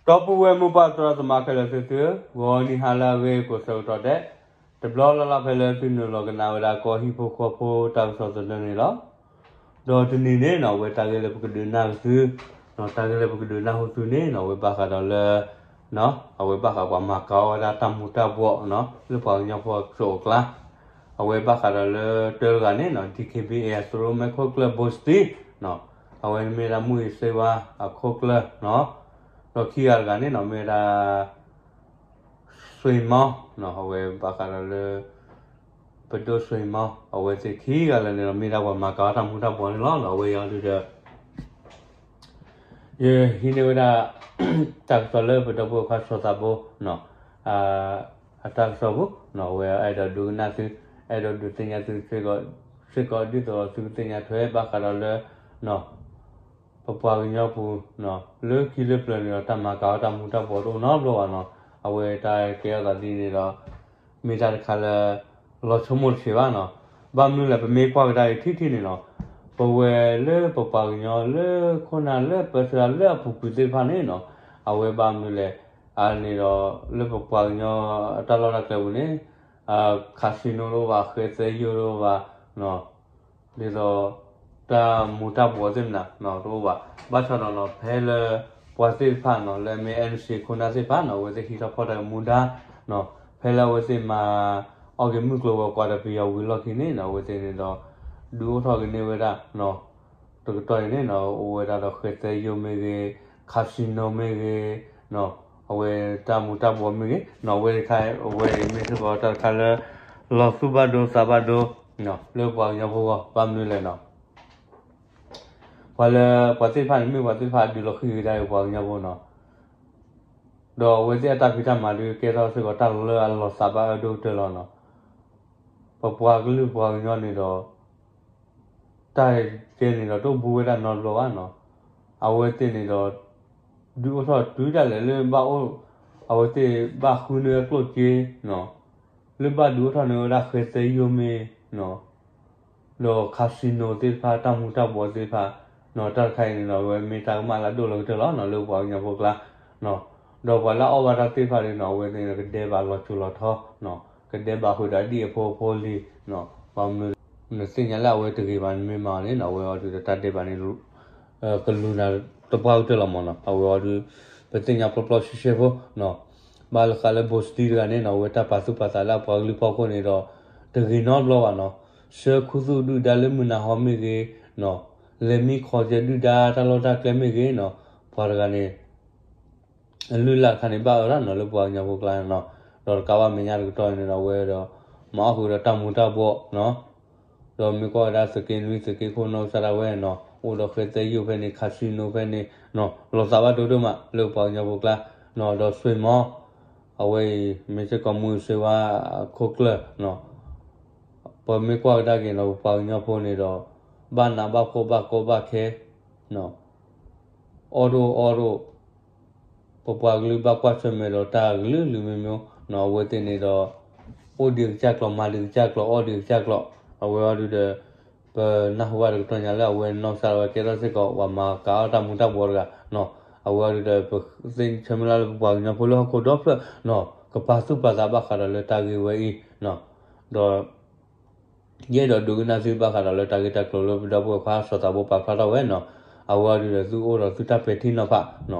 ဒီပုၢ်ဝဲၢ်မိၢ်ပၢ်သရၣ်သမါခဲလၢာ်သ့ၣ်သုဧၢ, ဂီၤနံၤဟါလၢအဂ့ၤကိးဆၢကတီၢ်ဒဲး, တဘျီလၢ်လၢ်ဖဲလၢသုနုာ်လီၤကနၣ်ဝဲဒၣ်ကီၢ်ဟံၣ်ဖိဃီဖိတၢ်ကစီၣ်သနၢၣ်န့ၣ်လီၤ. ဒီးတနံၤန့ၣ်နီၤ အဝဲတၢ်ဂ့ၢ်လၢပကဒုးနၢ်သု, တၢ်ဂ့ၢ်လၢပကဒုးနၢ်ဟူသုန့ၣ်နီၤ အဝဲဘၣ်ဃးဒီးလၢ အဝဲဘၣ်ဃးပှၤမၤကၤအီၣ်ဝဲဒၣ်တၢ်မူၤတၢ်ဘှီးနီၤ လၢပှၤကညီဖိအစိၤအကျါ, အဝဲဘၣ်ဃးဒီးလၢတၢတဂၤန့ၣ်နီၤ DKBA အသုးရိၣ်မဲခိၣ်ကျၢၢ်ဘိစတံ အဝဲမ့ၢ်ဒၣ်မူအံၤစ့ဝါအခိၣ်ကျၢၢ်နီၤ, ဒီးခံဂၤတဂၤန့ၣ်နီၤ မ့ၢ်ဝဲဒၣ် စွ့ၤမီ အဝဲဘၣ်ဃးဒီးလၢ ပဒိၣ်စွ့ၤမီ အဝဲသ့ၣ်ခံဂၤလၢာ်န့ၣ်ဒီး မ့ၢ်ဒၣ်ပှၤမၤကၤအီၣ်တၢ်မူၤတၢ်ဘှီးန့ၣ်လီၤ. အဝဲအံၤအီၤဒုဒီး ယဟံးန့ၢ်ဝဲဒၣ် တၢ်ကစီၣ်လၢပဒီပုၢ်ဝဲၢ်ခွါစီၤသးဘိ အတၢ်ကစီၣ်ပူၤ, အဝဲအဲၣ်ဒိးဒုးကနၣ်သု, အဲၣ်ဒိးဒုးသ့ၣ်ညါသုစ့ၢ်ကီး, စ့ၢ်ကီးဒ်သိးဒီးသုကသ့ၣ်ညါထွဲဘၣ်ဃးဒီးလၢ ပပှၤကညီပူၤ လၢခံလၢပျၢၤန့ၣ်ဒီး တၢ်မၤကၤအီၣ်တၢ်မူၤတၢ်ဘှီးတအိၣ်နီတဘျီဘၣ်နီၤ. အဝဲတၢ်ကဲထီၣ်သးဒ်န့ၣ်ဒီး မ့ၢ်တၢ်တခါလၢ လီၤဆိကမိၣ်တဆံးဘၣ်နီၤ. ဘၣ်မနုၤလဲၣ် ပမ့ၢ်ကွၢ်ကဒါအံၤထံၣ်ထံၣ်န့ၣ်နီၤ, ပဝဲလၢပပှၤကညီလၢခိၣ်နၢ်လၢပၢဆှၢလၢအပူၤကွံာ်သ့ၣ်တဖၣ်န့ၣ်နီၤ, အဝဲဘၣ်မနုၤလဲၣ်, အန့ၣ်ဒီး လၢပပှၤကညီအတၢ်လီၢ်တၢ်ကျဲပူၤန့ၣ် casino တအိၣ်ဘၣ်, ဃဲသဲယိာ်တအိၣ်ဘၣ်, ဒ်သိး တၢ်မူၤတၢ်ဘှီးသ့ၣ်မနုၤတအိၣ်ဘၣ်. ဘၣ်ဆၣ်ဒီးနီၤ ဖဲလၢ ပှၤသ့ၣ်တဖၣ်နီၤ လၢအမ့ၢ် NCA ခိၣ်နၢ်သ့ၣ်တဖၣ်နီၤ အဝဲသ့ၣ်ဟံးထီၣ်ဖီၣ်တၢ်မူဒါနီၤ, ဖဲလၢအဝဲသ့ၣ်မၤ အီၣ်က့ၤမုၢ်ကျိၤဝဲၤကွာ်ဒီးပယီၤဝံၤလီၢ်ခံန့ၣ်နီၤ အဝဲသ့ၣ်န့ၣ်ဒီး ဒုးအိၣ်ထီၣ်ကန့ၢ်ဝဲဒၣ် တကတီၢ်အံၤန့ၣ်နီၤ အိၣ်ဝဲဒၣ်ဒီးဃဲသဲယိာ်မ့ၢ်ဂ့ၤ, casino မ့ၢ်ဂ့ၤ, အဝဲတၢ်မူၤတၢ်ဘှီးမ့ၢ်ဂ့ၤနီၤ အဝဲတခါ အဝဲအံၤမ့ၢ်စ့ၢ်ကီးတၢ်တခါလၢ လီၤသူၣ်ဘၣ်ဒိသးဘၣ်ဒိ လၢပှၤကညီဖိအဂီၢ် ဘၣ်မနုၤလဲၣ်နီၤ ပှၤလၢ ပှၤသ့ၣ်တဖၣ်န့ၣ် မ့ၢ်ပှၤသ့ၣ်တဖၣ်အဒုးလီၤဃံၤကဒါအံၤပှၤကညီဖိနီၤ, ဒီးအဝဲသ့ၣ်အတၢ်ဖံးတၢ်မၤဒုးကဲထီၣ်စ့ၢ်ကီးတၢ်လၢအလီၤသးဘၣ်အၢဒိၣ်ကတၢၢ်လီၤနီၤ. ပပှၤကလုာ်ပှၤကညီန့ၣ်ဒီး တၢ်ကဲန့ၣ်ဒီးတအိၣ်ဘူးဝဲဒၣ်နီတဘျီဘၣ်နီၤ. အဝဲသ့ၣ်န့ၣ်ဒီး ဒုးအိၣ်ထီၣ်တုၤဒၣ်လဲာ်လၢဘၣ်အိၣ် အဝဲသ့ၣ်ဘၣ်ဃုန့ၢ်အကျိၣ်စ့နီၤ, လၢဘၣ်ဒုးအိၣ်ထီၣ်န့ၢ်ဝဲဒၣ်ဃဲသဲယိာ်မ့ၢ်နီၤ ဒီး casino သ့ၣ်တဖၣ် တၢ်မူၤတၢ်ဘှီးသ့ၣ်တဖၣ်နီၤ တၢ်တခါအံၤန့ၣ်ဒီး အဝဲမ့ၢ်တၢ်ကမၣ်လၢအဒိၣ်လီၤကတၢၢ်လီၤနီၤ လၢပှၤကညီဖိကျါ ဒီးပှၤလၢအအီၣ်ဘၣ်တၢ်သ့ၣ်တဖၣ်န့ၣ်နီၤ အဝဲသ့ၣ်န့ၣ် ကဒဲးဘးလီၤစိၤလီၤထီနီၤ ကဒဲးဘးဃုာ်ဒီးဒ်အဖိအဖိလံနီၤ ဘၣ်မနုၤ နသ့ၣ်ညါလၢအဝဲတဂ့ၤဘၣ် နမ့ၢ်မၤအီၤန့ၣ်နီၤ အဝဲအီၤဒုးဒီးတၢ်ဒဲးဘးန့ၣ် ကလူၤနၤတပှၢ်ကတၢၢ်လီၤမးနီၤ အဝဲအီၤဒုး ပသ့ၣ်ညါပျီပျီဆှဲဆှဲဖိနီၤ ဘၣ်လၢဃးလၢဘိၣ်စတံတဂၤန့ၣ်နီၤ အဝဲတၢ်ပာ်သူၣ်ပာ်သးလၢအပှၤကလုာ်ဖီခိၣ်န့ၣ်ဒီး တဂ့ၤနီတဘျီဘၣ်နီၤ ဆှၢခူသူၣ်ဒုၣ်ဒါလၢမုၢ်နၤဟီမ့ၢ်ဂ့ၤနီၤ လဲၤမံခီၣ်ကဲဒုၣ်ဒါတၢ်လီၢ်တၢ်ကျဲမ့ၢ်ဂ့ၤနီၤ ပှၤတဂၤန့ၣ် အလုၢ်အလၢ်တခါန့ၣ် ဘၣ်အၢဒၣ်နီၤ လၢပှၤကညီဖိကျါနီၤ ဒီးတကးဘၣ်မဲာ်ညါတကတီၢ်န့ၣ်ဒီး အဝဲဒီး မၤအီၣ်ဃုာ်ဒီးတၢ်မူၤတၢ်ဘှီးနီၤ ဒီးမ့ၢ်ကွၢ်ဝဲဒၣ်သုးက့နွံ သုးက့ခိၣ်နီၢ်ကစၢ်ဒၣ်ဝဲနီၤ အိၣ်ဒီးဃဲသဲယိာ်ဖဲန့ၣ် casino ဖဲန့ၣ်နီၤ လီၤသးဘၣ်ဒိဒိၣ်မး လၢပှၤကညီဖိကျါနီၤ ဒီးစွ့ၤမီ အဝဲအံၤ မ့ၢ်စ့ၢ်ကီးမူအံၤစ့ၢ်ဝါအခိၣ်ကျၢၢ်နီၤ ပမ့ၢ်ကွၢ်ကဒါက့ၤနီၤ ပပှၤကညီဖိန့ၣ်ဒီး ဘၣ်နးဘၣ်ဖှီၣ်ဘၣ်ကီဘၣ်ခဲနီၤ အီၣ်ဒိၣ်အီဒိၣ် ပပှၤကလုာ်ဘၣ်ကွၢ်ဆၢၣ်မဲာ်ဒီးတၢ်ကလုာ်ကလုာ်မ့ၢ်မ့ၢ်နီၤ အဝဲသ့ၣ်န့ၣ်ဒီး အိၣ်ဒံးကစၢ်ကျိာ် မၤဒံးကစၢ်ကျိာ် အီၣ်ဒံးကစၢ်ကျိာ် အဝဲအီၤဒုးဒီး ပနၢ်ဟူဘၣ်တကတီၢ်ညါလၢအဝဲနီၢ်ကစၢ်ဒၣ်ဝဲကဲထီၣ်စ့ၢ်ကီး ပှၤမၤကၤအီၣ်တၢ်မူၤတၢ်ဘှီးတဂၤနီၤ အဝဲအီၤဒုးဒီး ပသ့ၣ်ညါဆၢမုၢ်လၢ်လၢပပှၤကညီဖိလၢဟီၣ်ခိၣ်ဒီဖျၢၣ်နီၤ ကပာ်သူၣ်ပာ်သးဘၣ်ဃးဒီးလၢတၢ်ဂ့ၢ်ဝဲအံၤနီၤ ဒီး ယအဲၣ်ဒိးဒုးကနၣ်သုဘၣ်ဃးဒီးလၢတၢ်ဂ့ၢ်တၢ်ကျိၤလၢပဒီပုၢ်ဝဲၢ်ခွါစီၤသးဘိပာ်ဖျါထီၣ်ဝဲနီၤ အဝဲအီၤဒုးဒီးသုအိၣ်ဒီးသုတၢ်ပဲာ်ထံနီၤဖးနီၤ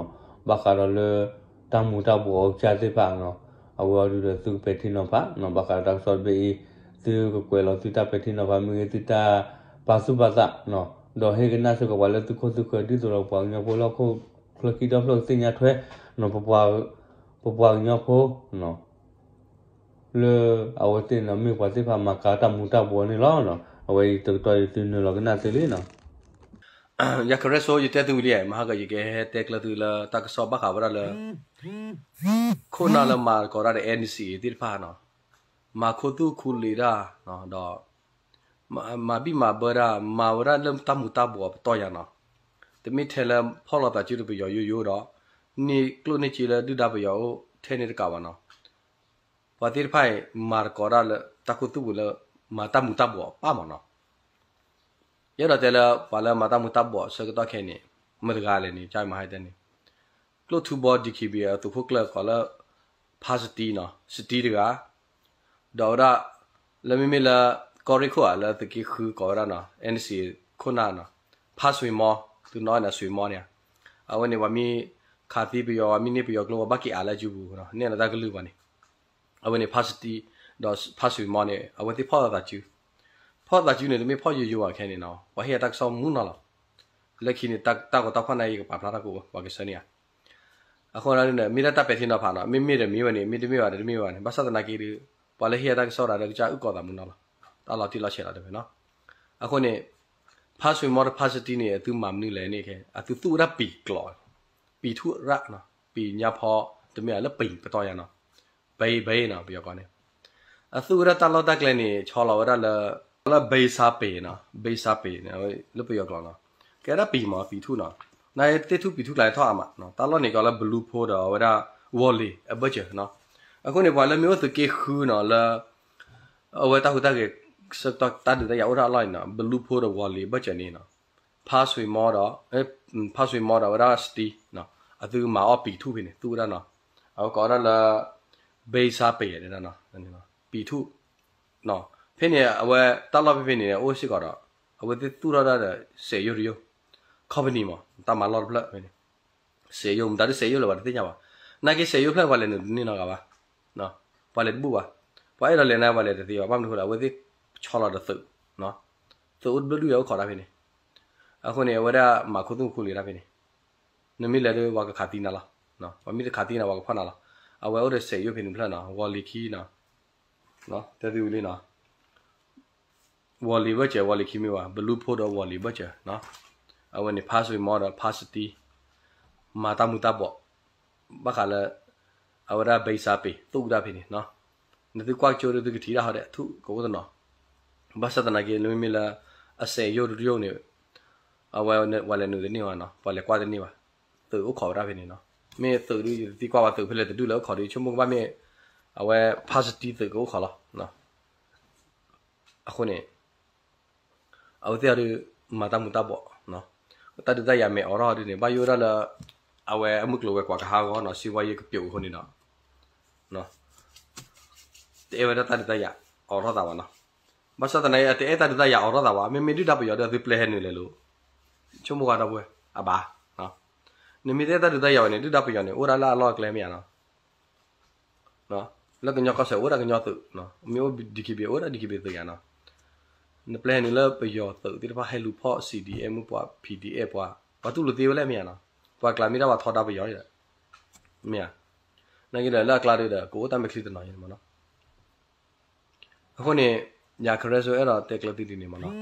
ဘၣ်ဃးဒီးလၢ တၢ်မူၤတၢ်ဘှီးအကစၢ်သ့ၣ်တဖၣ်နီၤ အဝဲအီၤဒုးဒီးသုကပဲာ်ထံနီၤဖးနီၤ ဘၣ်ဃးဒီးတၢ်ကစီၣ်တဘ့ၣ်အံၤ သုကကွဲးလီၤသုတၢ်ပဲာ်ထံနီၤဖးမ့ၢ်ဂ့ၤ သုတၢ်ပာ်သူၣ်ပာ်သးနီၤ ဒီးဟ့ၣ်ကနၣ်စ့ၢ်ကီးပှၤလၢသုခိၣ်သုဃၢၤ ဒ်သိးဒီးပှၤကညီဖိလၢဟီၣ်ခိၣ်ချၢခံဒီဖျၢၣ်ကသ့ၣ်ညါထွဲနီၤ ပပှၤကညီဖိနီၤ လၢအဝဲသ့ၣ်န့ၣ် မ့ၢ်ပှၤသ့ၣ်တဖၣ်မၤကၤတၢ်မူၤတၢ်ဘှီးန့ၣ်လီၤ. အဝဲအံၤတကတီၢ်အံၤသုနုာ်လီၤကနၣ်သ့လံနီၤ. ယကရဲစိ ယတဲသုဝံၤလံ မဟါက ယကဟဲတဲကျၢၤသုလၢတၢ်ကစီၣ်ဘၣ်ဃးဝဲဒၣ်လၢ ခိၣ်နၢ်လၢမၤသကိးတၢ်ဒီး NCA သ့ၣ်တဖၣ်နီၤ, မၤခူသူၣ်ခူလံာ်တၢ်, ဒီး မၤဘံၣ်မၤဘၢတၢ်, မၤဝဲဒၣ်လၢတၢ်မူၤတၢ်ဘှီးပတီၢ်ယၤနီၤ, တမ့ၢ်ထဲလၢဖီၣ်လိာ်သးစုဒီးပယီၤယိယိဒီး န့ၢ်ကျိၣ်န့ၢ်စ့လၢဒုၣ်ဒါပယီၤအိၣ်ထဲန့ၣ်တကးဘၣ်နီၤ. ပှၤသ့ၣ်တဖၣ်အံၤ မၤသကိးတၢ်လၢတၢ်ခူသူၣ်ပူၤလၢ မၤတၢ်မူၤတၢ်ဘှီးအပၢ်မးနီၤ. ယအဲၣ်ဒိးတဲလၢ ပှၤလၢမၤတၢ်မူၤတၢ်ဘှီးအဆၢကတီၢ်ခဲအံၤန့ၣ် မတၤတဂၤလဲၣ်န့ၣ် ကမဟါတဲန့ၣ် ကျိၣ်ထူဘီ DKBA အသုးခိၣ်ကျၢၢ်ကိးလၢ ဖါစတံနီၤ, စတံတဂၤ, ဒီးဝဲဒၣ် လၢမ့မ့ၢ်လၢ ကီၢ်ရ့ၣ်ခိၣ်ဧါ လၢသုးက့ဃုကိးဝဲဒၣ်နီၤ NCA ခိၣ်နၢ်နီၤ, ဖါစွ့ၤမီ, သုနီၣ်န့ၣ် စွ့ၤမီန့ၣ်, အဝဲန့ၣ်ပှၤမ့ၢ်ခးသံပယီၤ ပှၤမ့ၢ်န့ၢ်ပယီၤကျိ ပှၤဘၣ်က့ၤအးလၢအစုပူၤနီၤ, နဲၣ်လီၤတၢ်ကလုၢ်ပှၤန့ၣ်, အဝဲန့ၣ် ဖါစတံ ဒီးဖါစွ့ၤမီန့ၣ် အဝဲသ့ၣ်ဖီၣ်သးစု, ဖီၣ်သးစုန့ၣ် တမ့ၢ်ဖီၣ်ယိယိဘၣ်ခဲန့ၣ်နီၤ, ပှၤဟ့ၣ်အတၢ်ကစီၣ်မူနီၤလီၤ. လၢခံန့ၣ် တၢ်ဂီၤတၢ်ဖီၣ်န့ၣ် ယကပာ်ဖျါထီၣ်ကအိၣ် ပှၤကဆှၢန့ၢ်ဧါ. အဃိန့ၣ် မ့ၢ်ဒၣ်တၢ်ပဲာ်ထံနီၤဖးနီၤ, မ့မ့ၢ်ဒီးမ့ၢ်ဝဲန့ၣ် မ့တမ့ၢ်ဘၣ်ဒီးတမ့ၢ်ဘၣ်န့ၣ် ဘၣ်ဆၣ်သနာ်က့ဒီး ပှၤလၢဟ့ၣ်အတၢ်ကစီၣ်တၢ်ဒီးကစၢ်အုၣ်ကီၤသးမူနီၤလီၤ. တၢ်လီၤတံၢ်လီၤဆဲးလီၤတဲဝဲနီၤ. အဃိန့ၣ် ဖါစွ့ၤမီဒီးဖါစတံန့ၣ် အသုမၤမနုၤလဲၣ်န့ၣ် အသုသူၣ်ဝဲဒၣ်ပံာ်ကျိာ်, ပံာ်ထူၣ်ရၣ်နီၤ, ပံာ်ညါဖီ တမ့ၢ်လၢပံာ်ပတီၢ်ယါနီၤ, ဘဲဘဲနီၤ ပယီၤကိးန့ၣ်, အသူၣ်ဝဲဒၣ်တၢ်လီၢ်တၢ်ကျဲန့ၣ် ဆီလီၤဝဲဒၣ်လၢ လၢဘဲစါပ့ၤနီၤ, ဘဲစါပ့ၤန့ၣ် လၢပယီၤကျိာ်နီၤ, ကဲဒၣ်ပံာ်မး ပံာ်ထူၣ်နီၤ, နသ့ၣ်ထူၣ်ပံာ်ထူၣ်ကျါန့ၣ်ထီၣ်အါမး, တၢ်လီၢ်န့ၣ်ကီးလၢဘလူဖိဒီးဝဲဒၣ် ဝီၤလ့ၤအဘၢၣ်စၢၤနီၤ. အဃိန့ၣ် ပှၤလၢမ့ၢ်အိၣ်သုးက့ဃုနီၤ လၢ အဝဲတၢ်ဟူးတၢ်ဂဲၤ ဆၢကတီၢ်တၢ်ဒုးတၢ်ယၤအိၣ်ထီၣ်အလီၢ်န့ၣ်နီၤ, ဘလူဖိဒီးဝီၤလ့ၤဘၢၣ်စၢၤန့ၣ်နီၤ, ဖါစွ့ၤမီဒီး ဖါစွ့ၤမီဒီးဝဲဒၣ်စတံ အသုမၤအီၣ်ပံာ်ထူၣ်ဖဲန့ၣ် သူၣ်ဝဲဒၣ်နီၤ, အဝဲကိးဝဲဒၣ်လၢ ဘဲစါပ့ၤ ပံာ်ထူၣ်, ဖဲန့ၣ် အဝဲတၢ်လီၢ်ဖဲဖဲန့ၣ် အိၣ်စ့ၢ်ကီးဒီး အဝဲသ့ၣ်သူၣ်ထီၣ်ဒၣ်ဒီး စဲးယိၣ်တယိၣ် company မး တၢ်မၤလီၢ်တဖျၢၣ်ဖဲန့ၣ်, စဲးယိၣ် မတၤဒ်စဲးယိၣ်လၢၤဘၣ်တသ့ၣ်ညါဘၣ်, နာ်က့စဲးယိၣ်ဖျၢၣ်ပှၤလဲၤနုာ်တန့ၢ်နီတဂၤဘၣ်, ပှၤလဲၤတဘူၣ်ဘၣ်, ပှၤအဲၣ်ဒိးလဲၤန့ၣ် ပှၤလဲၤတသ့ဘၣ်, ဘၣ်မနုၤအဃိလဲၣ် အဝဲသ့ၣ်ဆီလီၤဒီးသုး, သုးအိၣ်တဘျုးဒုၣ်ယၤအိၣ်ခိးတၢ်ဖဲန့ၣ်, အဃိန့ၣ် အဝဲဒၣ်မၤခူသူၣ်ခူလံၤတၢ်ဖဲန့ၣ်, နမ့ၢ်လဲၤဒီးပှၤကခးသံနၤလီၤ, ပှၤမ့ၢ်တခးသံနၤ ပှၤကဖီၣ်နၤလီၤ, အဝဲအိၣ်ဒီးစဲးယိၣ်ဖဲန့ၣ်တဖျၢၣ်နီၤ, ဝီၤလ့ၤခံနီၤ တဲသုဝံၤလံနီၤ, ဝီၤလ့ၤဘၢၣ်စၢၤ ဝီၤလ့ၤခံမ့ၢ်ဝဲ ဘလူဖိဒီးဝီၤလ့ၤဘၢၣ်စၢၤ, အဝဲန့ၣ် ဖါစွ့ၤမီဒီးဖါစတံ မၤတၢ်မူၤတၢ်ဘှီး ဘၣ်ဃးလၢ အဝဲဒၣ်ဘဲစါပ့ၤ သူၣ်ဝဲဒၣ်ဖဲန့ၣ်, နသုကွၢ်ကၠိဒီးသုကထံၣ်ဒၣ်ဟီဒီး ထူၣ်ကအိၣ်တနီၤ, ဘၣ်ဆၣ်သနာ်က့ လၢမ့မ့ၢ်လၢ အစဲးယိၣ်တယိၣ်န့ၣ် အဝဲပှၤလဲၤနုာ်တန့ၢ်ဘၣ်နီၤ, ပှၤလဲၤကွၢ်တန့ၢ်ဘၣ်, သုးအိၣ်ခိးဝဲဒၣ်ဖဲန့ၣ်နီၤ, မ့ၢ်သုးဒုး ယတသံကွၢ်ဘၣ်သုးဖဲလဲၣ်တဒုၣ်လၢအိၣ်ခိးဒီး ဆိကမိၣ်ကဘၣ်မ့ၢ် အဝဲဖါစတံသုးကအိၣ်ခိးလီၤ. အဃိန့ၣ် အဝဲသ့ၣ်အီၤဒုး မၤတၢ်မူၤတၢ်ဘှီး, တၢ်ဒုးတၢ်ယၤမ့ၢ်အိးထီၣ်ဒုးန့ၣ် ဘၣ်ယိၣ်ဝဲဒၣ်လၢ အဝဲအမုၢ်ကျိၤဝဲၤကွာ်ကဟးဂီၤနီၤ, စံးဝဲယကပျိာ်အဃိန့ၣ်ဒီး တအဲၣ်ဝဲဒၣ်တၢ်ဒုးတၢ်ယၤအိးထီၣ်သးဘၣ်နီၤ, ဘၣ်ဆၣ်သနာ်က့ အတအဲၣ်တၢ်ဒုးတၢ်ယၤအိးထီၣ်သးဘၣ်, မ့မ့ၢ်ဒုၣ်ဒါပယီၤဒီး သုပျဲဟဲနုာ်လဲၤလိာ် ဆိကမိၣ်ကွၢ်ဒီပုၢ်ဝဲၢ် အဘၣ်, နမ့ၢ်တအဲၣ်တၢ်ဒုးတၢ်ယၤဘၣ်န့ၣ် ဒုၣ်ဒါပယီၤန့ၣ် အိၣ်ဒၣ်လၢအလီၢ်အကျဲမ့ၢ်ဧါနီၤ လၢကညီကီၢ်စဲၣ်အိၣ်ဒၣ်ကညီသုး, မ့ၢ်အိၣ် DKBA အိၣ်ဒၣ် DKBA သုးယၤနီၤ, နပျဲဟဲနုာ်လၢပယီၤသုးသ့ၣ်တဖၣ်ဟဲလူၤဖီၣ် CDF မ့ၢ်ပှၤ PDF ပှၤ, ပှၤတူၢ်လိာ်သ့ဝဲလဲၣ်မ့ၢ်ဧါနီၤ, ပှၤကျါမ့ၢ်ဒၣ်ပှၤထီဒါပယီၤဒီး, မ့ၢ်ဧါ, နာ်က့ဒီးလၢအကျါဒီး ကအိၣ်တၢ်မဲာ်ချံတနီၤယဲၢ်မးနီၤ, အဃိန့ၣ် ယၤခရၢစိအဲၣ်ဒိးတဲကျၢၤသုဒ်န့ၣ်မးနီၤ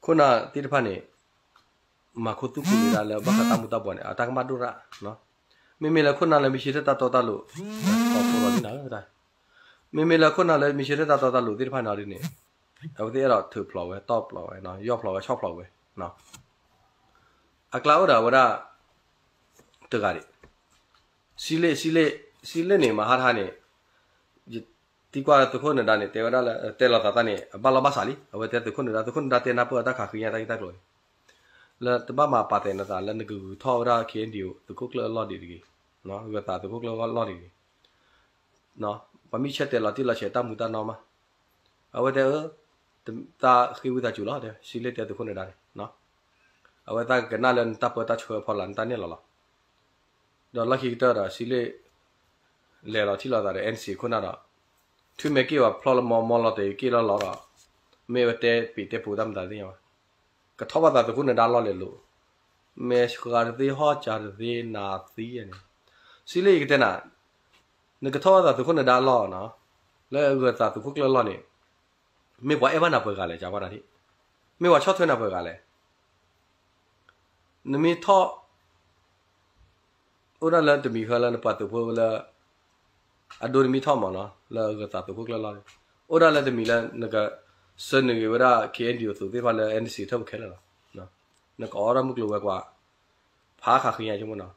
ခိၣ်နၢ်သ့ၣ်တဖၣ်န့ၣ် မၤခူသူၣ်ခူလံၤဒၣ်လၢဘၣ်ဃးတၢ်မူၤတၢ်ဘှီးန့ၣ် အတၢ်ကမၣ်ဒိၣ်ရၣ်, မ့မ့ၢ်လၢခိၣ်နၢ်လၢမ့ၢ်ဆၢထၢၣ်တၢ်တီတၢ်လိၤ, မ့မ့ၢ်လၢခိၣ်နၢ်လၢမ့ၢ်ဆၢထၢၣ်တၢ်တီတၢ်လိၤသ့ၣ်တဖၣ်န့ၣ်ဒ်န့ၣ်, အဝဲသ့ၣ်အဲၣ်ဒိးထုးဖျိးဝဲ တီၢ်ဖျိးဝဲ ယီၢ်ဖျိးဝဲ ဆီၣ်ဖျိးဝဲ, အကျါအိၣ်ဒီးအဝဲဒၣ် တဂၤဒံး စံလ့ၣ်, စံလ့ၣ်, စံလ့ၣ်န့ၣ် မဟါတဟါန့ၣ် ယသံကွၢ်သုးခိၣ်နဒါန့ၣ် တဲဝဲဒၣ်လၢ တဲလီၤသးတၢ်န့ၣ် အဘၣ်လီၢ်ဘၣ်စးလံ. အဝဲတဲသုးခိၣ်နဒါ, သုးခိၣ်နဒါတဲနၢ်ပၢၢ်အတၢ်ခးဃံညါတၢ်ဂ့ၢ်တၢ်ကျိၤန့ၣ် လၢတဘၣ်မၤပာ်သဲးနသးလၢနကဂုၤထီၣ်ဝဲဒၣ် KNDO သုးခိၣ်ကျၢၢ်အလီၢ်ဒံးတဂ့ၤ, ဂၢၤသးသုးခိၣ်ကျၢၢ်အလီၢ်ဒံးတဂ့ၤ. ပှၤမ့ၢ်ဆဲးတဲလီၤတံၢ်လီၤဆဲးတၢ်မူၤတၢ်နီၢ်မး, အဝဲတဲအၢ တၢ်ဃ့ဝံသးစူၤလီၤ တဲ စံလ့ၣ်တဲသုးခိၣ်နဒါန့ၣ် အဝဲသးကနၣ်လၢနတၢ်ပၢတၢ်ဆှၢဖီလာ် နတၢ်နဲၣ်လီၤလီၤ. ဒီးလီၢ်ခံကတၢၢ်ဒီး စံလ့ၣ် လဲၤလီၤထံၣ်လိာ်သးဒီး NCA ခိၣ်နၢ်ဒီး ထွံၣ်မဲာ်က့ၣ်ဝဲဖျီၣ်လၢမီမီလီၤတဲာ်က့ၣ်လီၤလီၤဒီး မ့ၢ်ဝဲတဲပ့ၤတဲပူၤတၢ်မတၤသ့ၣ်ညါဘၣ်. ကထီၣ်ဘၣ်သးသုးခိၣ်နဒါလီၢ်လဲၤလိၤ, မဲာ်ဃးတသ့ ဟီၣ်ကၢတသ့ နၤသံန့ၣ်, စံလ့ၣ်ယကတဲနၤ နကထီၣ်ဘၣ်သးသုးခိၣ်နဒါလီၢ်နီၤ, လၢဂၢၤသးသုးခိၣ်ကျၢၢ်လီၢ်န့ၣ် မ့ၢ်ပှၤအဲၣ်ဘၣ်နၤပှဲၤဂၤလဲၣ် ကၢ်ပှၤနၤထံၣ်, မ့ၢ်ပှၤဆီၣ်ထွဲနၤပှဲၤဂၤလဲၣ်. နမ့ၢ်ထီၣ် အိၣ်ဒၣ်လၢတမံၤဃီလၢနပှၤသုးဖိလၢ အဒိနမ့ၢ်ထီၣ်မးနီၤ လၢဂၢၤသးသုးခိၣ်ကျၢၢ်လီၢ်န့ၣ် အိၣ်ဒၣ်လၢတမံၤလၢနက ဆၢနုာ်ဂ့ၤဝဲဒၣ် KNDO သုးသ့ၣ်တဖၣ်လၢ NCA ထၢၣ်ပခဲလၢာ်လီၤ. နကအီၣ်ဒၣ်မုၢ်ကျိၤဝဲၤကွာ် ဖးခးဃ့ညါဆိကမိၣ်နီၤ,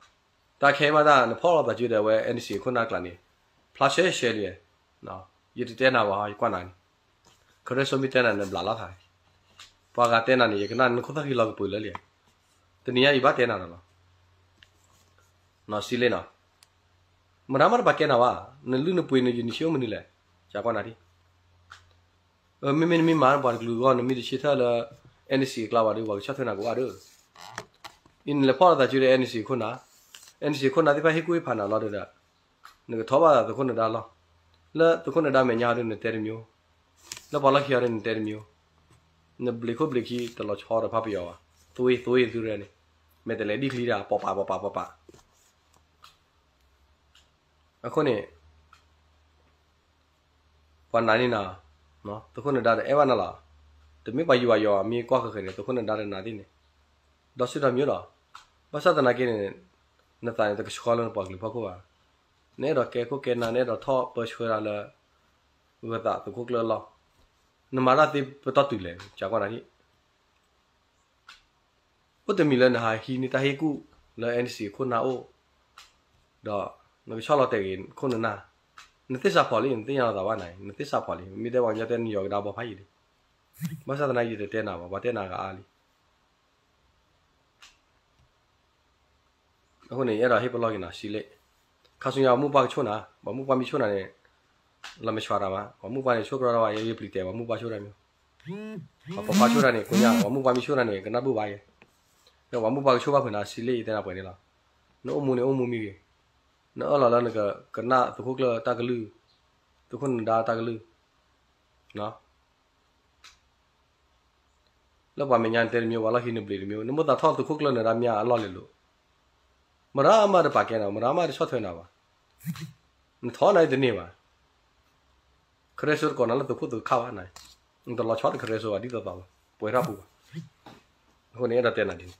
တၢ်ခဲအံၤမးတၢ် နဖီၣ်လီၤသးစုဒီးအဝဲ NCA ခိၣ်နၢ်ကျါန့ၣ် ဖျါရှဲရှဲလံ. ယတတဲနၤဘၣ် ယကွၢ်နၤန့ၣ် ခရၢစိမ့ၢ်တဲနၤ နဘျးလီၤသး, ပှၤဂၤတဲနၤန့ၣ် ယကနၣ်နခိၣ်သၣ်ဃံလီၤကပၢၤလၢလံ. တနံၤညါယဘၣ်တဲနၤဒီးလီၤ. စံးလ့ၣ်နီၤ, မတၤမးတပာ်ကဲနၤဘၣ်, နလုၢ်နပှ့ၤနယုၢ်နဆံးအိၣ်မနုၤလဲၣ်, ကကွၢ်နၤဒ်, မ့မ့ၢ်နမ့ၢ်မၤပှၤတကလုာ်အဂီၢ် နမ့ၢ်တဆ့ထၢၣ်လၢ NCA အကျါဘၣ်ဒီး ပှၤကဆီၣ်ထွဲနၤကိးဂၤဒဲး, အံၤနလဲၤဖီၣ်လိာ်သးစုဒီး NCA ခိၣ်နၢ်, NCA ခိၣ်နၢ်သ့ၣ်တဖၣ်ဟ့ၣ်ကူၣ်ဟ့ၣ်ဖးနၤလီၤဒီး နကထီၣ်ဘၣ်သးသုးခိၣ်နဒါလီၤ. လၢသုးခိၣ်နဒါမဲာ်ညါဟီဒီးနတဲတမံၤ, လၢပှၤလီၢ်ခံဟီဒီးနတဲတမံၤ, နဘျံးခိၣ်ဘျံးခံတလီၤဆီဒီးဖးပယီၤဘၣ်, သွေးသွေးသုရဲန့ၣ်, မဲာ်တဲးလဲးဒ်ချံဒၣ် ပီးပးပီးပးပီးပး အဃိန့ၣ် ပှၤနာ်န့ၢ်နၤ, သုးခိၣ်နဒါတအဲၣ်ဘၣ်နၤလီၤ. တမ့ၢ်ပှၤယူၤပှၤယီၤ မ့ၢ်ကွၢ်ဃဲၤဃဲၤန့ၣ် သုးခိၣ်နဒါတနာ်သ့ၣ်န့ၣ်, ဒီးဆူဒီးမံၤဒီး, ဘၣ်ဆၣ်သနာ်က့န့ၣ်, နသးန့ၣ်တကဆှီလၢနပှၤကလုာ်ဖီခိၣ်ဘၣ်. နအဲၣ်ဒိးကဲခိၣ်ကဲနၢ် နအဲၣ်ဒိးထီၣ်ပၢဆှၢတၢ်လၢ ဂၢၤသးသုးခိၣ်ကျၢၢ်အလီၢ်, နမၤတၢ်သ့ပတီၢ်တုၤလဲၣ် ကကွၢ်နၤဒ် အိၣ်တမံၤလၢနဟးဟံးန့ၢ်တၢ်ဟ့ၣ်ကူၣ်လၢ NCA ခိၣ်နၢ်အိၣ်, ဒီးနကဆီၣ်လီၤတဲာ်ဂ့ၤခိၣ်နၢ်, နသ့ၣ်စးဖီၣ်လံ နသ့ၣ်ညါလီၤသးဘၣ်နၤ, နသ့ၣ်စးဖီၣ်လံ မ့ၢ်တဲပှၤကညီတဲနယီၤကဒါဘီဖးယံာ်လံ. ဘၣ်ဆၣ်သနာ်က့ယတတဲနၤဘၣ်, ပှၤတဲနၤကအါလံ. အဃိန့ၣ် ယအဲၣ်ဒိးဟ့ၣ်ပလီၢ်က့ၤနၤ စံးလ့ၣ်, ခါဆူညါပှၤမုၣ်ပှၢ်ကဆိၣ်နၤ, ပှၤမုၣ်ပှၢ်မ့ၢ်ဆိၣ်နၤန့ၣ်, လီၤမ့ၢ်ဆွးတၢ်မး, ပှၤမုၣ်ပှၢ်န့ၣ်ဆိၣ်ကရီတၢ်ဝဲ ယပျံၤတဲာ် ပှၤမုၣ်ပှၢ်ဆိၣ်တၢ်မ့ၢ်, ပှၤပိာ်ခွါဆိၣ်တၢ်န့ၣ် ကိညါ ပှၤမုၣ်ပှၢ်မ့ၢ်ဆိၣ်တၢ်န့ၣ် ကနၣ်ဘၣ်ဘၣ်ယဲ, ဒီးပှၤမုၣ်ပှၢ်ကဆိၣ်ဘၣ်ဖဲနၤ စံးလ့ၣ် ယတဲနၤပှဲၤန့ၣ်လီၤ. နအိၣ်မူန့ၣ်အိၣ်မူမံဂ့ၤ, နအၢၣ်လီၤလၢနကကနၣ်သုးခိၣ်ကျၢၢ်တၢ်ကလုၢ်, သုးခိၣ်နဒါတၢ်ကလုၢ် လၢပှၤမဲာ်ညါနတဲတမံၤ ပှၤလီၢ်ခံနဘျံးတမံၤ နမိၣ်သးထီၣ်သုးခိၣ်ကျၢၢ်နဒါမ့ၢ်အလီၢ်လဲၤလိာ်, မတၤမးတပာ်ကဲနၤ မတၤမးတဆီၣ်ထွဲနၤဘၣ်, နထီၣ်နၤတန့ၢ်ဘၣ်, ခရၢစိတကိးနၤလၢသုးခိၣ်သုးခၣ်ဘၣ်နၤ, နတလီၤဆီဒီးခရၢစိဘၣ်ဒ်သိးသိးဘၣ် ပှဲၤထီၣ်ပူၤဘၣ်, အဃိန့ၣ်အဲၣ်ဒိးတဲနၤဒ်န့ၣ်,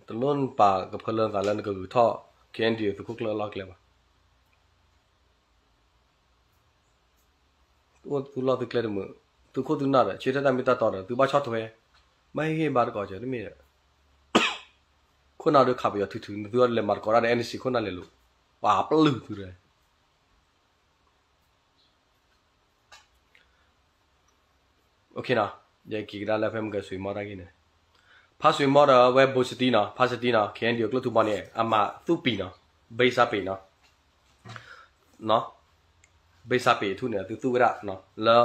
တလိၣ်နပာ်ကဖၢလၢနသးလၢနကဂုၤထီၣ် KNDO သုးခိၣ်ကျၢၢ်အလီၢ်ကျဲဘၣ်. အိၣ်သုလီၢ်သုကျဲတမုာ်, သုးခိၣ်သုနၢ်ဒီး ဆၢထၢၣ်တၢ်မ့ၢ်တၢ်တီဒီး သုဘၣ်ဆီၣ်ထွဲ, ဘၣ်ဟ့ၣ်ဂံၢ်ဘါတကိးစၢၤတမ့ၢ်ဒီး, ခိၣ်နၢ်ဒီးခးပယီၤထုထု နသုလဲၤမၤသကိးတၢ်ဒီး NCA ခိၣ်နၢ်လဲၤလိာ်, ပှၤပျုၢ်သုဒီး ယက့ၤကဒါလၢဖဲမုၢ်ကဆွံမီတၢ်ဂ့ၢ်န့ၣ်, ဖါဆွံမီဒီးအဝဲဘိစတံနီၤ ဖါစတံနီၤ KNDO ကျိၣ်ထူဘီန့ၣ် အမၤသူၣ်ပံၤနီၤ, ဘ့စါပ့ၤနီၤ, ဘ့စါပ့ၤထူၣ်န့ၣ် သုသူၣ်ဝဲဒၣ်လၢ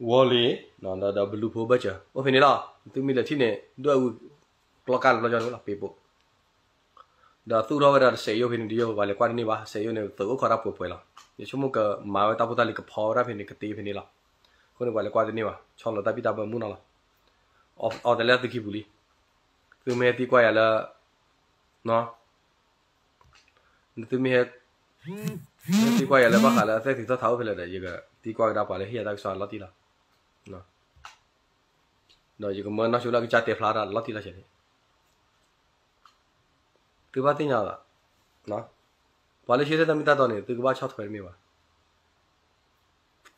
ဝီလ့ၤ ဒီးဘလူးဖိဘၢၣ်စၢၤ အိၣ်ဖဲန့ၣ်လီၤ. သုမ့ၢ်လဲၤထံၣ်န့ၣ် ဒွဲၣ်အူကျီကါလၢဘျီကီန့ၣ်လီၤ ပ့ၤပိာ် ဒီးသူၣ်ထီၣ်ဝဲဒၣ်တစဲးယိၣ်ဖဲန့ၣ်ဒ်ယိၣ် ပှၤလဲၤကွၢ်တန့ၢ်ဘၣ် စဲးယိၣ်န့ၣ် သုးအိၣ်ခိးတၢ်ပှဲၤပှဲၤလီၤ. ယဆိကမိၣ်ကမၤဝဲတၢ်ဖိတၢ်လံၤကဖီဝဲဒၣ်ဖဲန့ၣ် ကတ့ဖဲန့ၣ်လီၤ. အဃိန့ၣ် ပှၤလဲၤကွၢ်တန့ၢ်ဘၣ် ဆီလီၤတၢ်ဘံၣ်တၢ်ဘၢမုၢ်နီၤလီၤ. အီၤတဲလၢသုခံပူၤလံ. သုမ့ၢ်ဟဲသံကွၢ်ယၤလၢ သုမ့ၢ်ဟဲ သံကွၢ်ယၤလၢဘၣ်ဃးလၢအသဲသံးထီၣ်ထးအိၣ်ဖဲလဲၣ်ဒီး ယကသံကွၢ်ကဒါပှၤလၢဟ့ၣ်ယၤတၢ်ကစီၣ်လီၤတံၢ်လီၤ. ဒီးယကမၢနီၢ်ဆိလၢအကစၢ်တဲဖျါတၢ်လီၤတံၢ်လီၤဆဲးန့ၣ် သုဘၣ်သ့ၣ်ညါလီၤ. ပှၤလၢဆၢထၢၣ်တၢ်မ့ၢ်တၢ်တီန့ၣ် သုကဘၣ်ဆီၣ်ထွဲတမ့ၢ်ဘၣ်.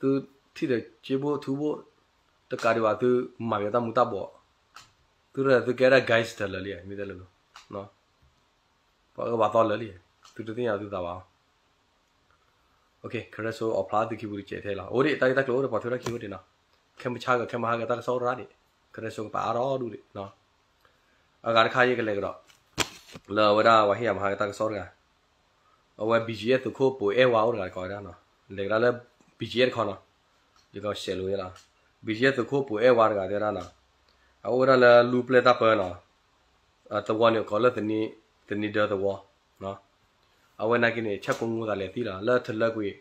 သုထံၣ်ဒီးစ့ဘိၣ်ထူဘိၣ် တကးဒံးဘၣ် သုမၤပယီၤတၢ်မူၤတၢ်ဘှီး, သုရဲၣ်သုကဲဒၣ် gangster လၢာ်လံ မ့ၢ်တဲလၢ ပှၤအၢပှၤသီလၢာ်လံ, သုတသ့ၣ်ညါသုသးဘၣ်. ခရၢစိအီၣ်ဖျါသုခံပူၤတကဲးထဲလီၤ. အိၣ်ဒံး တၢ်ဂ့ၢ်တၢ်ကျိၤအိၣ်ဒီးပှၤထွဲထီၣ်ခံအိၣ်ဒံးနီၤ. ခဲမုၢ်ဆါဂၤ ခဲမုၢ်ဟါဂၤတၢ်ကစီၣ်အိၣ်ရၣ်ဒံး, ခရၢစိကပာ်အါထီၣ်ဒူၣ်ဒံး. အဂၤတခါယကလဲၤကဒီး လၢအဝဲဒၣ်ပှၤဟ့ၣ်ယၤမဟါကတၢ်ကစီၣ်တဂၤ, အဝဲ BGF သုးခိၣ်ပိၤအဲၣ်ဝါအိၣ်တဂၤကိးဝဲဒၣ်နီၤ, လဲၤကဒါလၢ BGF တခီနီၤ, ယကဆဲးလိာ်ဝဲလီၤ. BGF သုးခိၣ်ပိၤအဲၣ်ဝါတဂၤတဲဝဲဒၣ်နီၤ, အအိၣ်ဝဲဒၣ်လၢလူပျဲၢ်တၢ်ပၢနီၤ, သဝီန့ၣ်ကိးလၢ သနံဒၢသဝီ, အဝဲနာ်က့န့ၣ် ဆဲးကိးမူသးလဲၤသံလီၤ လၢထလၢကွံာ်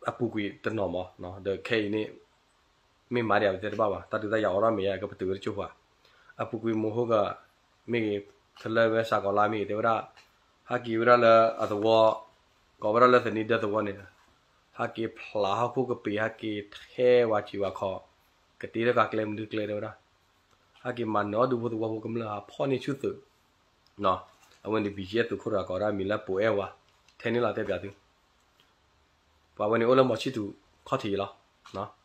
အပူၤကွံာ်တနီၤမး, ဒီးခဲအံၤန့ၣ် မ့ၢ်မၤဒံးအဝဲသ့ၣ်တဘၣ်ဘၣ်, တၢ်ဒုးတၢ်ယၤအိးထီၣ်မဲာ်ညါ ကပတုာ်ဝဲတကၠိၢ်ပှၤ, အပူၤကွံာ်မိၢ်ဟိက မ့ၢ်ဂ့ၤ, ထလၢဝဲစးကီးလါမ့ၢ်ဂ့ၤ တဲဝဲဒၣ်, ဟဲက့ၤဝဲဒၣ်လၢအသဝီ, ကိးဝဲဒၣ်လၢသနံဒၢသဝီန့ၣ်, ဟဲက့ၤဖျးဟီၣ်ခိၣ်ကပ့ၤ ဟဲက့ၤထဲဝဲစံးဝဲခီ, ကတ့ထီၣ်ကးကျဲမနုၤကျဲတဲဝဲဒၣ်, ဟဲက့ၤမၤနၢၤအီၣ်ဒူဖိသဝီဖိကမျၢၢ် ဟးဖီၣ်န့ၢ်ဆူၣ်သုး အဝဲန့ၣ် BGF သုးခိၣ်တဂၤကိးဝဲဒၣ်မံၤလၢပိၤအဲၣ်ဝါ, ထဲန့ၣ်လီၤတဲပၠးသု, ပှၤဝဲန့ၣ်အိၣ်လၢမီၤဆံၣ်သူးခီၣ်ထံးအံၤလီၤ.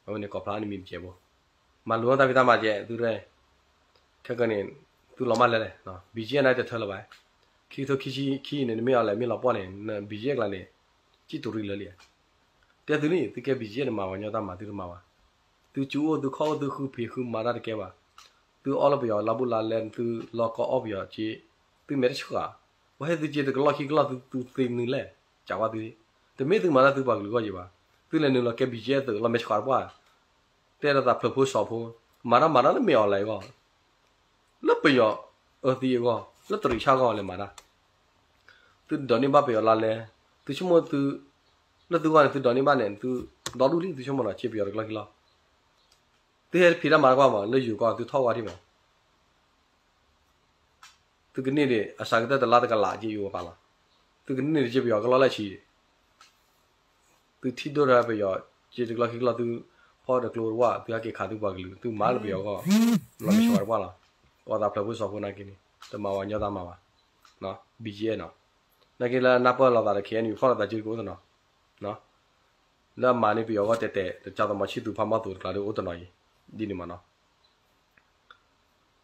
အဝဲန့ၣ်ကိးဖျါနမံၤပကဲးဖိ, မၤလိတၢ်ဖံးတၢ်မၤကဲးသုရဲၣ်, ခဲကနံၣ်န့ၣ် သုလီၤမၢ်လဲၣ်လဲၣ်, BGF န့ၣ်တထၢလၢၤဘၣ်, ခံကထိခံဆံခံန့ၣ် နမ့ၢ်အီၤလဲၣ်မ့ၢ်လီၤပှီၢ်န့ၣ် BGF ကျါန့ၣ် ကံၣ်တူၤရံၣ်လၢာ်လံ. တဲသုန့ၣ် သုကဲ BGF န့ၣ်မၤပှၤကညီတၢ်မၤသုတမၤဘၣ်, သုကၠူအိၣ်သုခီၣ်အိၣ်သုဃုဖံးဃုမၤတၢ်တကဲဘၣ်, သုအီၣ်လၢပယီၤလါဘူးလါလဲ သုလီၢ်ကီၢ်အီၣ်ပယီၤစ့, သုမဲာ်တဆှး, ပှၤဟဲသုစ့တကလီၢ်ခံကလီၢ်သုသူသ့မနုၤလဲၣ်, ကးဝါသု, တမ့ၢ်သုမၤတၢ်သုပှၤကလုာ်အဂီၢ်က့ဘၣ်, သုလဲၤနုာ်လီၤကဲ ဘံၣ်ကၠ့ သုးလီၢ်မဲာ်ဆှးတပှၢ်, တဲလီၤသးဖျၢၣ်ဖိစီၤဖိ, မၤတၢ်မၤတၢ်လၢမ့ၢ်အီၤလဲၣ်အဂီၢ်, လၢပယီၤအၢသံအဂီၢ် လၢတရံးဆၣ်အဂီၢ်လဲၤမၤတၢ် သုဒိးန့ၢ်ဘၣ်ပယီၤလါလဲ, သုဆိကမိၣ်သု, လၢသုဂီၢ်န့ၣ် သုဒိးန့ၢ်ဘၣ်န့ၣ် သုဒီဒူၣ်လံ သုဆိကမိၣ်နီၤ စ့ပယီၤတကလီၢ်ခံလီၢ်, သုဟဲဖံးတၢ်မၤတၢ်ကွၢ်မး လၢယိၤကီၢ် သုထီၣ်ဝါထံၣ်မး, သုကန့ၢ်ဒံး အစှၤကတၢၢ်တလါတကလးက့ယိၤကပၤလီၤ, သုကန့ၢ်ဒံးစ့ပယီၤကလီၢ်လၢဆံး သုထံၣ်ဒိၣ်ထီၣ်ပယီၤ, စ့တကလီၢ်ခံကလီၢ် သုဖီၣ်တကျိတဝၢ် သုဟဲက့ၤခးသုပှၤကလုာ် သုမၤလၢပယီၤအဂီၢ်, လီၤမ့ၢ်ဆှးတပှၢ်လီၤ, ကီးသးဖျၢၣ်ဖိစီၤဖိနာ်က့န့ၣ် တမၤဝဲညီတၢ်မၤဘၣ်, ဘံၣ်ကၠ့နီၤ, နာ်က့လၢနၢ်ပၢၢ်လိာ်သးဒီး ခ့ၣ်အဲၣ်ယူၣ် ဖီၣ်လိာ်သးက့ကအိၣ်တနီၤ, လၢအမၤန့ၢ်ပယီၤအဂီၢ်တဲတဲ တကးသမီၤဆံၣ်သူဖးမီၢ်သူတကျါဒီးအိၣ်တနီၤအံၤ, ဒ်န့ၣ်မးနီၤ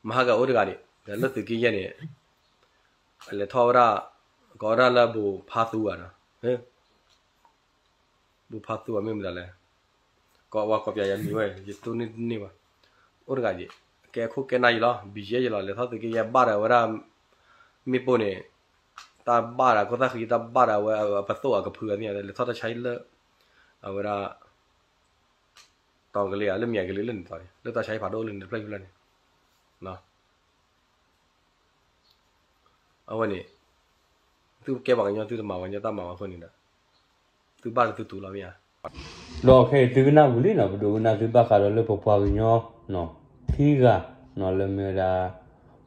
မဟါကအိၣ်တဂၤန့ၣ် လၢသုးက့ယဲၢ်န့ၣ် လဲၤထီၣ်ဝဲဒၣ်, ကိးဝဲဒၣ်လၢဘူးဖါသူဧါနီၤ, ဘူးဖါသူဧါမ့ၢ်မတၤလဲၣ်, ကိးဝဲကိးပျးယၤမံၤဝဲ ယတိၢ်န့ၢ်တန့ၢ်ဘၣ်, အိၣ်တဂၤယဲၢ်, ကဲခိၣ်ကဲနၢ်ယဲၢ်လီၤ ဘံၣ်ယဲၢ်ယဲၢ်လီၤ လဲၤထီၣ်သုးက့ယဲၢ်ဘၣ်ဒီးဝဲဒၣ်, မ့ၣ်ပိၢ်န့ၣ်, တၢ်ဘၣ်ဒီးခိၣ်သၣ်ဃံ တၢ်ဘၣ်ဒီးဝဲအပသိၣ်အကဖုအသ့ၣ်ညါ လဲၤထီၣ်တၢ်ဆါဟံၣ်လၢ, အဝဲဒၣ် တီၤကလ့ဧါ လၢမံၤကလ့လၢန့ၣ်တီၤန့ၣ် လၢတၢ်ဆါဟံၣ်ဖးဒိၣ်လၢန့ၣ်တဖျၢၣ်ဖျၢၣ်န့ၣ်, အဝဲန့ၣ်, သုကဲပှၤကညီသုတမၤပှၤကညီတၢ်မၤဘၣ်အဃိန့ၣ်ဒီး, သုဘၣ်လၢသုတူၢ်လီၤမ့ၢ်ဧါ, ဒီးခဲအံၤသုကနၣ်ဝံၤလံနီၤ ပဒိးကနၣ်သုဘၣ်ဃးဒီးလၢပပှၤကညီ, ခံဂၤ, လၢမ့ၢ်ဝဲဒၣ်,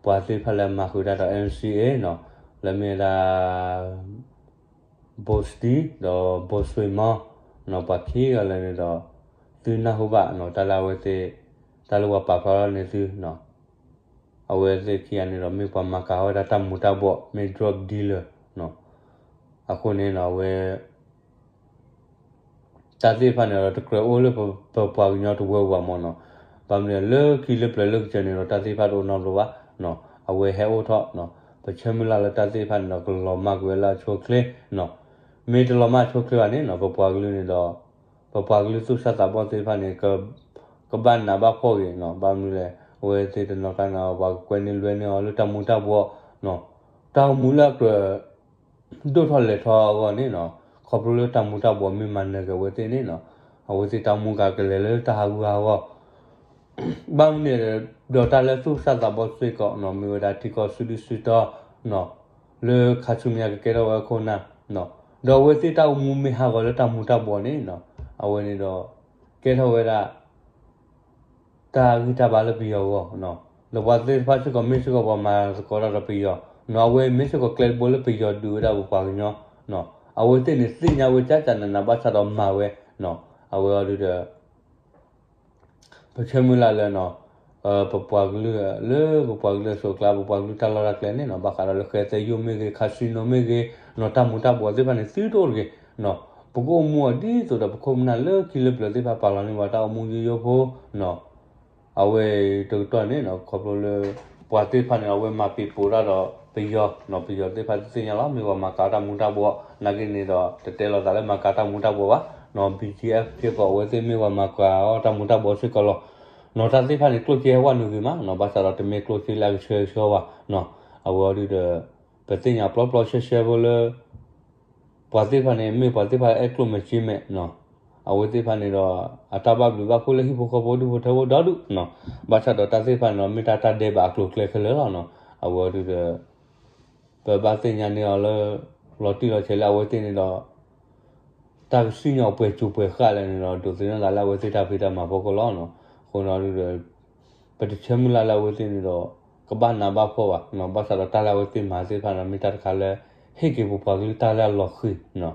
ပှၤသ့ၣ်တဖၣ်လၢမၤဃုာ်တၢ်ဒီး NCA နီၤ, လၢမ့ၢ်ဝဲဒၣ် ဘိၣ်စတံ ဒီးဘိၣ်စွ့မီ, ပှၤခံဂၤလၢာ်န့ၣ်ဒီး, သုနၢ်ဟူဘၣ်နီၤ တၢ်လၢအဝဲသ့ၣ်, တၢ်လၢပှၤပာ်ဖျါထီၣ်န့ၢ်သု, အဝဲသ့ၣ်ခံဂၤန့ၣ်ဒီး မ့ၢ်ပှၤမၤကၤဝဲဒၣ်တၢ်မူၤတၢ်ဘှီး မ့ၢ် drug dealer အဃိန့ၣ်နီၤ အဝဲ တၢ်သ့ၣ်တဖၣ်န့ၣ်ဒီး တကြၢးအိၣ်လၢပပှၤကညီတဝၢပူၤမးနီၤ, ဘၣ်မနုၤလၢခံလၢပျၢၤလၢကစၢၢ်န့ၣ်ဒီး တၢ်သ့ၣ်တဖၣ်တအိၣ်နီတဘျီဘၣ်, အဝဲဟဲအိၣ်ထီၣ်, ပဆၢမုၢ်လၢ်လၢတၢ်သ့ၣ်တဖၣ်န့ၣ်ဒီး ကလီၤမၢ်ကွံာ်ဝဲလၢအဆိအချ့, မ့ၢ်တလီၤမၢ်ဆိအချ့ဘၣ်န့ၣ်နီၤ ပပှၤကလုာ်န့ၣ်ဒီး, ပပှၤကလုာ်သူၣ်စၢ်သးဘီၣ်သ့ၣ်တဖၣ်န့ၣ် ကဘၣ်နးဘၣ်ဖှီၣ်ဂ့ၤနီၤ ဘၣ်မနုၤလဲၣ် အဝဲသ့ၣ်တနီၤကျါန့ၣ် ပှၤကကွဲန့ၢ်လွဲန့ၢ်အီၤလၢတၢ်မူၤတၢ်ဘှီး, တၢ်အိၣ်မူလၢအကြၢး ဒိၣ်ထီၣ်လဲၤထီအဂီၢ်န့ၣ်နီၤ, ခီဖျိလၢတၢ်မူၤတၢ်ဘှီးမ့ၢ်မၤနၢၤက့ၤအဝဲသ့ၣ်န့ၣ်နီၤ, အဝဲသ့ၣ်တၢ်အိၣ်မူကကလဲၤလၢတၢ်ဟးဂူာ်ဟးဂီၤ, ဘၣ်မနုၤဒီးတၢ်လၢသူၣ်စၢ်သးဘီၣ်စ့ၢ်ကီးနီၤ မ့ၢ်ဝဲဒၣ်ထံကီၢ်စုဒုစုတီၤ, လၢခါဆူညါကကဲထီၣ်ဝဲအခိၣ်အနၢ်, ဒီးအဝဲသ့ၣ်တၢ်အိၣ်မူမ့ၢ်ဟးဂီၤလၢတၢ်မူၤတၢ်ဘှီးန့ၣ်နီၤ, အဝဲန့ၣ်ဒီး, ကဲထီၣ်ဝဲဒၣ် တၢ်ဂံၢ်တၢ်ဘါလၢပယီၤအဂီၢ်, ဒီးပှၤသ့ၣ်တဖၣ်စ့ၢ်ကီးမ့ၢ်စ့ၢ်ကီးပှၤမၤသကိးတၢ်ဒီးပယီၤ, အဝဲမ့ၢ်စ့ၢ်ကီးကျဲတဘိလၢပယီၤဒုးဝဲဒၣ်ပပှၤကညီ, အဝဲသ့ၣ်န့ၣ်သ့ၣ်ညါဝဲကၠၢ်ကၠၢ်နးနးဘၣ်ဆၣ်ဒီးမၤဝဲ, အဝဲအီၤဒုဒီး ပဆၢမုၢ်လၢ်လၢ ပပှၤကလုာ်လၢပပှၤကလုာ်အစိၤအကျါ ပပှၤကလုာ်တၢ်လီၢ်တၢ်ကျဲန့ၣ်နီၤ ဘၣ်ဃးဒီးလၢဃဲသဲယိၣ်မ့ၢ်ဂ့ၤ casino မ့ၢ်ဂ့ၤ, နီၤ တၢ်မူၤတၢ်ဘှီးသ့ၣ်တဖၣ်န့ၣ် သုတအိၣ်တဂ့ၤ, နီၤ ပကအိၣ်မူအီၤဒ်သိးဒီးပခိၣ်ပနၢ်လၢခံလၢပျၢၤသ့ၣ်တဖၣ်ပာ်လီၤန့ၢ်ပှၤတၢ်အိၣ်မူယိယိဖိ, နီၤ အဝဲတကတီၢ်န့ၣ်နီၤ ခီဖျိလၢ ပှၤသ့ၣ်တဖၣ်န့ၣ် အဝဲမၤပံာ်ပိာ်တၢ်ဒီးပယီၤ, နီၤ ပယီၤသ့ၣ်တဖၣ်သ့ၣ်ညါလီၤ မ့ၢ်ပှၤမၤကၤတၢ်မူၤတၢ်ဘှီး, နာ်က့န့ၣ်ဒီး တတဲလိာ်သးလၢမၤကၤတၢ်မူၤတၢ်ဘှီးဘၣ်, နီၤ ဘံၣ်ကၠ့အဲၣ်ဖဲကီး အဝဲသ့ၣ်မ့ၢ်ပှၤမၤကၤအီၣ်တၢ်မူၤတၢ်ဘှီးစ့ၢ်ကီးလီၤ, နီၤ တၢ်သ့ၣ်တဖၣ်န့ၣ် ကျိၣ်စ့ဟဲဝဲနုာ်ဂ့ၤမး, နီၤ ဘၣ်ဆၣ်ဒီးတမ့ၢ်ကျိၣ်စ့လၢအကဆှဲကဆှီဘၣ်, နီၤ အဝဲအီၤဒုဒီး ပသ့ၣ်ညါပျီပျီဆှဲဆှဲဖိလၢ ပှၤသ့ၣ်တဖၣ်န့ၣ် မ့ၢ်ပှၤသ့ၣ်တဖၣ်အဲၣ်ကျိၣ်မဲာ်စ့မဲာ်, နီၤ အဝဲသ့ၣ်တဖၣ်န့ၣ်ဒီး အတၢ်ဘၣ်ဘျုးဘၣ်ဖှိၣ်လၢဟံၣ်ဖိဃီဖိဒူၣ်ဖိထၢဖိဒီဒူၣ်, နီၤ ဘၣ်ဆၣ်ဒီးတၢ်သ့ၣ်တဖၣ်န့ၣ်ဒီး မ့ၢ်တၢ်တၢ်ဒဲးဘးအကျိၤအကျဲခဲလၢာ်လီၤ, နီၤ အဝဲအီၤဒုဒီး ပဘၣ်သ့ၣ်ညါန့ၢ်အီၤလၢ လီၤတံၢ်လီၤဆဲးလၢအဝဲသ့ၣ်န့ၣ်ဒီး တၢ်ကစံၣ်ညီၣ်ပှဲၤစူၤပှဲၤဃာ်လဲၣ်န့ၣ်ဒီး ဒိးသန့ၤသးလၢအဝဲသ့ၣ်တၢ်ဖံးတၢ်မၤဖီခိၣ်လီၤ, နီၤ အဃိန့ၣ်ဒီး ပတဆၢမုၢ်လၢ်လၢအဝဲသ့ၣ်န့ၣ်ဒီး ကဘၣ်နးဘၣ်ဖှီၣ်ဘၣ်, နီၤ ဘၣ်ဆၣ်ဒီးတၢ်လၢအဝဲသ့ၣ်မၤသ့ၣ်တဖၣ်န့ၣ် မ့ၢ်တၢ်တခါလၢ ဟ့ၣ်က့ၤပပှၤကလုာ်တၢ်လၢအလီၤဃံၤ, နီၤ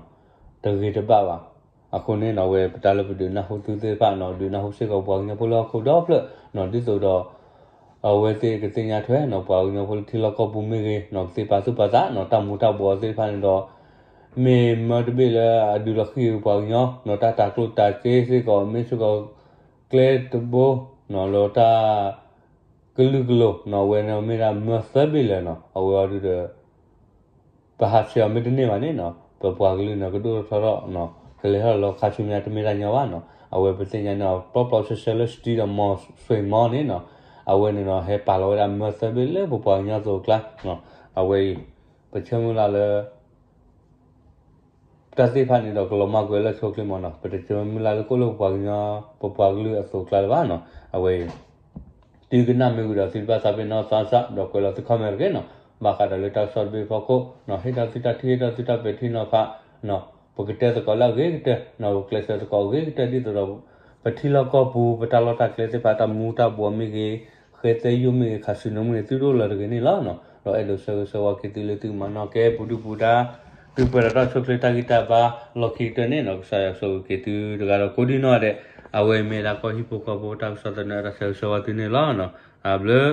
တဂ့ၤတဘၣ်ဘၣ်, အဃိန့ၣ်နီၤ အဝဲပတၢ်လၢပဒုးနၢ်ဟူသုသ့ၣ်တဖၣ်နီၤ ဒုးနၢ်ဟူစ့ၢ်ကီးပှၤကညီဖိလၢဟီၣ်ခိၣ်ဒီဖျၢၣ်, နီၤ ဒ်သိးဒီး အဝဲသ့ၣ်ကသ့ၣ်ညါထွဲနီၤ ပှၤကညီဖိလၢထံလီၢ်ကီၢ်ပူၤမ့ၢ်ဂ့ၤ, နီၤ ကသ့ပာ်သူၣ်ပာ်သးနီၤ တၢ်မူၤတၢ်ဘှီးသ့ၣ်တဖၣ်န့ၣ်ဒီး မ့ၢ်မၢတဘ့ၣ်လၢအဒုးလီၤဃံၤပှၤကညီ နီၤ တၢ်တၤကျိၣ်တၤစ့စ့ၢ်ကီး မ့ၢ်စ့ၢ်ကီး ကျဲတဘိ နီၤ လၢတၢ် ကလုာ်ကလိၤ နီၤ အဝဲန့ၣ်မ့ၢ်ဒၣ်မၢသၢဘ့ၣ်လၢာ်နီၤ အဝဲအီၤဒုဒီး ပဟးဆှဲးအီၤမ့ၢ်တန့ၢ်ဘၣ်န့ၣ်နီၤ ပပှၤကလုာ်န့ၣ် ကဒိၣ်ထီၣ်ထီၣ်နီၤ ကလဲၤထီၣ်လီၤခါဆူညါတမ့ၢ်တၢ်ညီဘၣ်နီၤ အဝဲပသ့ၣ်ညါန့ၢ်အီၤပျီပျီဆှဲဆှဲလၢ စတံ ဒီးမီၤစွ့မီၤန့ၣ်နီၤ အဝဲန့ၣ်နီၤ ဟဲပာ်လီၤဝဲဒၣ်မၢသၢဘ့ၣ်လၢပပှၤကညီအသိးအကျါ, အဝဲအံၤ ပဆၢမုၢ်လၢ်လၢ တၢ်သ့ၣ်တဖၣ်န့ၣ်ဒီးကလီၤမၢ်ကွံာ်လၢဆိချ့မးနီၤ, ပတဆၢမုၢ်လၢ်လၢကအိၣ်လၢပပှၤကညီ ပပှၤကလုာ်အသိးအကျါလၢၤဘၣ်နီၤ, အဝဲအံၤ သုကနၣ်မ့ၢ်ဝံၤဒီးသုတဘၣ်သးပ့ၤနီၣ်သးစၢ် ဒီးကွဲးလီၤသု comment တဂ့ၤနီၤ, ဘၣ်ဃးဒီးလၢတၢ်ကစီၣ်တဘ့ၣ်အဖီခိၣ်နီၤ, ဟ့ၣ်ထီၣ်သုတၢ်ထံၣ် ဟ့ၣ်ထီၣ်သုတၢ်ပဲာ်ထံနီၤဖး ပကတဲသကိးလၢအဂ့ၤကတၢၢ်နီၤ, ပကျဲးစၢးသကိးအဂ့ၤကတၢၢ် ဒ်သိးဒီး ပထံလီၢ်ကီၢ်ပူၤ ပတၢ်လီၢ်တၢ်ကျဲသ့ၣ်တဖၣ်တၢ်မူတၢ်ဘှီးမ့ၢ်ဂ့ၤ, ဃဲသဲယိာ်မ့ၢ်ဂ့ၤ ခးဆူၣ်နီၤမ့ၢ်ဂ့ၤ သုတအိၣ်လၢၤတဂ့ၤန့ၣ်လီၤ. ဒီးအဲၣ်ဒိးဆၢဂ့ၤဆၢဝါက့ၤသုလၢသုကမၤနီၣ်ကဲပူၤဒုၣ်ပူၤဒါ သုပှဲၤဒီးတၢ်ဆိၣ်ချ့တၢ်ဂံၢ်တၢ်ဘါလီၢ်ခံကတၢၢ်န့ၣ်နီၤ, ကစၢ်ယွၤဆိၣ်ဂ့ၤက့ၤသုတဂၤဒီးကိးဒံနီၢ်ဒဲး, အဝဲမ့ၢ်ဒၣ်ကီၢ်ဟံၣ်ဖိဃီဖိတၢ်ကစီၣ်သနၢၣ် တၢ်ဆၢဂ့ၤဆၢဝါသုန့ၣ်လီၤ. တၢ်ဘျုး